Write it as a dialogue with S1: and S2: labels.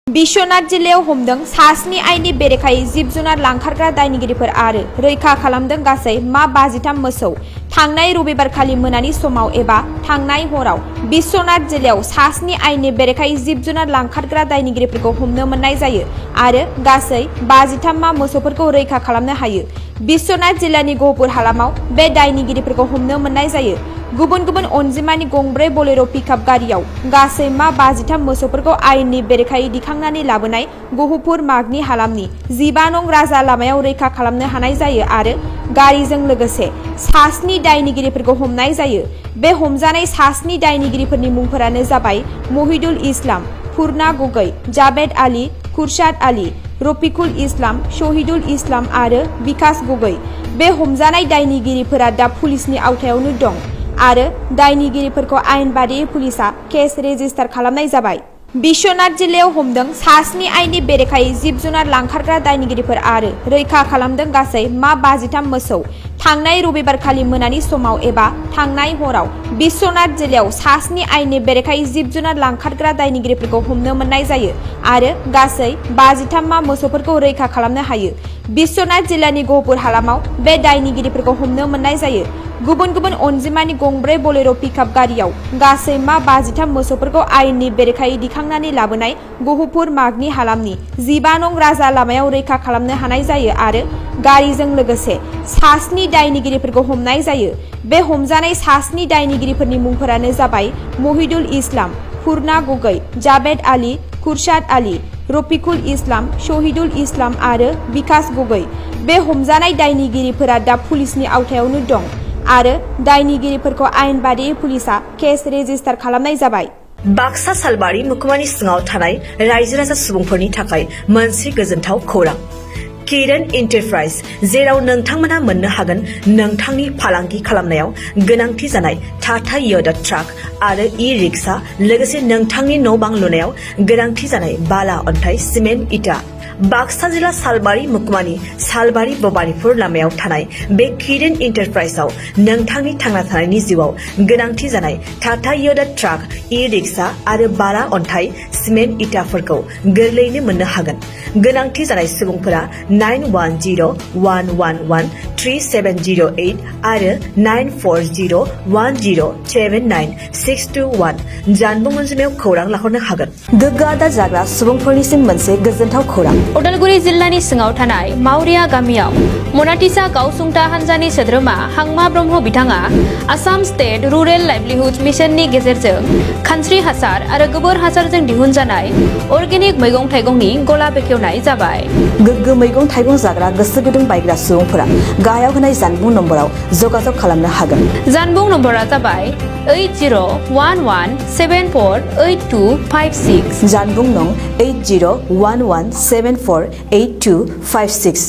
S1: बिश्वनाथ जिल्लायाव हमदों सास्नि आइननि बेरेखायै जिब जुनार लांखारग्रा दायनिगिरिफोर आरो रैखा खालामदों गासै मा 53 मोसौ। थांनाय रबिबारखालि मोनानि समाव एबा थांनाय हराव बिश्वनाथ जिल्लायाव सास्नि आइननि बेरेखायै जिब जुनार लांखारग्रा दायनिगिरिफोरखौ हमनो मोननाय जायो आरो गासै 53 मा मोसौफोरखौ रैखा खालामनो हायो। बिश्वनाथ जिल्लानि गहपुर हालामाव बे दायनिगिरिफोरखौ हमनो मोननाय जायो। गुबुन गुबुन अनजिमानि गंब्रै बोलेरो पिकआप गारियाव गासै मा 53 मोसौफोरखौ आयेननि बेरेखायै दिखांनानै लाबोनाय गहपुर मागनि हालामनि 15 नं राजा लामायाव रैखा खालामनो हानाय जायो आरो गारिजों लोगोसे सास्नि दायनिगिरिफोरखौ हमनाय जायो। बे हमजानाय सास्नि दायनिगिरिफोरनि मुंफोरानो जाबाय महिदुल इस्लाम, फुरना गगৈ, जावेद आली, खुरशाद आली, रफिकुल इस्लाम, शहीदुल इस्लाम आरो विकास गगৈ। बे हमजानाय दायनिगिरिफोरा दा पुलिसनि आवथायावनो दं आरो दायनिगिरिफोरखौ आयेन बादियै पुलिसा केस रेजिस्टार खालामनाय जाबाय। बिश्वनाथ जिल्लायाव हमदों सास्नि आइननि बेरेखायै जिब जुनार लांखारग्रा दायनिगिरिफोर आरो रैखा खालामदों गासै मा 53 मोसौ। थांनाय रबिबारखालि मोनानि समाव एबा थांनाय हराव बिश्वनाथ जिल्लायाव सास्नि आइननि बेरेखायै जिब जुनार लांखारग्रा दायनिगिरिफोरखौ हमनो मोननाय जायो आरो गासै 53 मा मोसौफोरखौ रैखा खालामनो हायो। बिश्वनाथ जिल्लानि गहपुर हालामाव बे दायनिगिरिफोरखौ हमनो मोननाय जायो। गुबुन गुबुन अनजिमानि गंब्रै बोलेरो पिकआप गारियाव गासै मा 53 मोसौफोरखौ आयेननि बेरेखायै दिखांनानै लाबोनाय गहपुर मागनि हालामनि 15 नं राजा लामायाव रैखा खालामनो हानाय जायो आरो गारिजों लोगोसे सास्नि दायनिगिरिफोरखौ हमनाय जायो। बे हमजानाय सास्नि दायनिगिरिफोरनि मुंफोरानो जाबाय महिदुल इस्लाम, फुरना गगै, जावेद आली, खुरशाद आली, रफिकुल इस्लाम, शहीदुल इस्लाम आरो विकास गगৈ। बे हमजानाय दायनिगिरिफोरा दा पुलिसनि आवथायावनो दं आरो दायनिगिरिफोरखौ आयेन बादियै पुलिसा केस रेजिस्टार खालामनाय जाबाय।
S2: बाक्सा सालबारि मुखुमानि सिङाव थानाय रायजो राजा सुबुंफोरनि थाखाय मोनसे गोजोनथाव खौरां। किरण एन्टारप्राइज, जेराव नोंथांमोना मोननो हागोन नोंथांनि फालांगि खालामनायाव गोनांथि जानाय टाटा य'दा ट्राक आरो ई-रिक्शा, लोगोसे नोंथांनि न' बां लुनायाव गोनांथि जानाय बाला, अन्थाइ, सिमेन्ट, इटा। बाक्सा जिल्ला सालबारि मुखुमानि सालबारि भबानिपुर लामायाव थानाय बे किरण एन्टारप्राइजआव नोंथांनि थांना थानायनि जिउआव गोनांथि जानाय टाटा य'दा ट्राक, ई-रिक्शा आरो बाला, अन्थाइ, सिमेन्ट, इटाफोरखौ गोरलैयैनो मोननो हागोन। गोनांथि जानाय सुबुंफोरा 9101113708 आरो 9401079621 जानबुं अनजिमायाव खौरां लाहरनो हागोन। गोग्गो आदार जाग्रा सुबुंफोरनिसिम मोनसे गोजोनथाव खौरां।
S3: उदालगुरि जिल्लानि सिङाव थानाय मावरिया गामियाव मनाटिसा गावसुंथा हानजानि सोद्रोमा हांमा ब्रह्म बिथाङा आसाम स्टेट रुरेल लाइभलिहुड मिशननि गेजेरजों खानस्रि हासार आरो गोबोर हासारजों दिहुनजानाय अर्गेनिक मैगं थाइगंनि गला बेखेवनाय जाबाय।
S2: गोग्गो मैगं थाइगं जाग्रा गोसो गुदुं बायग्रा सुबुंफोरा गाहायाव होनाय जानबुं नम्बराव जगाजग खालामनो हागोन।
S3: जानबुं नम्बरा जाबाय 8011748256।
S2: जानबुं नं 8011748256।